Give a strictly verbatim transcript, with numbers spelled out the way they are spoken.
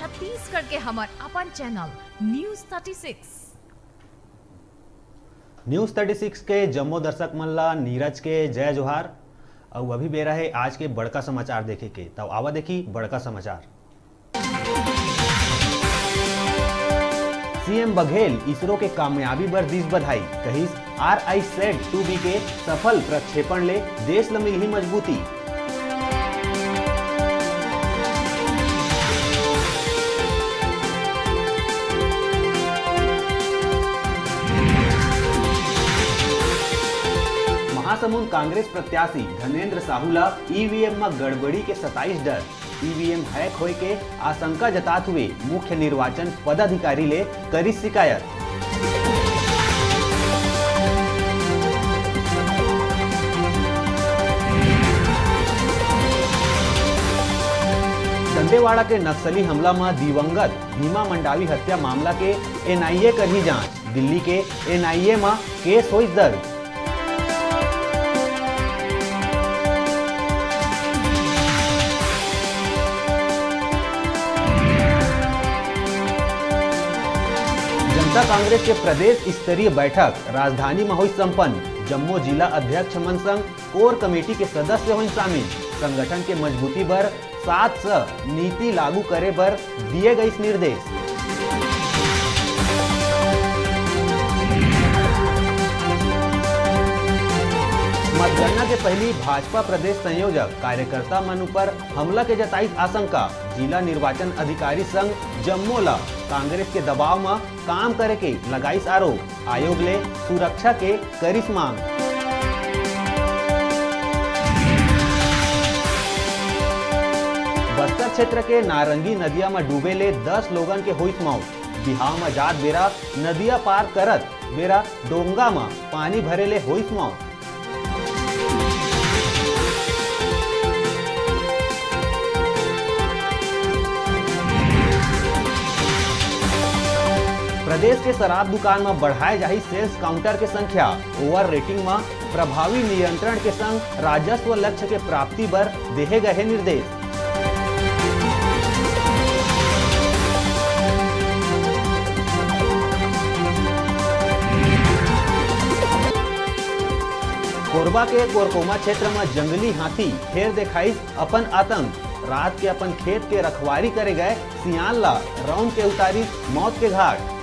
छत्तीसगढ़ के हमर अपन channel news thirty six. News thirty six के जम्मो दर्शक मन ला नीरज के जय जोहार। अउ अभी बेरा हे आज के बड़का समाचार देखे के, तब आवा देखी बड़का समाचार। सीएम बघेल इसरो के कामयाबी बर दिस बधाई, कहिस, आरआईसैट टू बी के सफल प्रक्षेपण ले देश ल मिलही मजबूती। महासमुंद कांग्रेस प्रत्याशी धनेंद्र साहू ला ईवीएम म गड़बड़ी के सताइस डर, ईवीएम हैक होए के आशंका जतात हुए मुख्य निर्वाचन पदाधिकारी ले करिस शिकायत। दंतेवाड़ा के नक्सली हमला म दिवंगत भीमा मंडावी हत्या मामला के एनआईए करही जांच, दिल्ली के एनआईए म केस होइस दर्ज। जनता कांग्रेस के प्रदेश स्तरीय बैठक राजधानी म होइस संपन्न। जम्मो जिला अध्यक्ष मन संग कोर कमेटी के सदस्य होइन शामिल। संगठन के मजबूती बर सात स नीति लागू करे बर दिए गइस निर्देश। मतगणना के पहिली भाजपा प्रदेश संयोजक कार्यकर्ता मन ऊपर हमला के जताइस आशंका। जिला निर्वाचन अधिकारी संग जम्मो ल कांग्रेस के दबाव म काम करे के लगाइस आरोप। आयोग ले सुरक्षा के करिस मांग। बस्तर क्षेत्र के नारंगी नदिया म डूबे ले दस लोगन के होइस मौत। बिहाव म जात बेरा नदिया पार करत बेरा डोंगा म पानी भरे ले होइस मौत। प्रदेश के शराब दुकान म बढ़ाए जाही सेल्स काउंटर के संख्या, ओवर रेटिंग म प्रभावी नियंत्रण के संग राजस्व लक्ष्य के प्राप्ति बर देहे गए हे निर्देश। कोरबा के कोरकोमा क्षेत्र म जंगली हाथी फेर देखाइस अपन आतंक। रात के अपन खेत के रखवारी करे गए सियान ला रौंद के उतारिस मौत के घाट।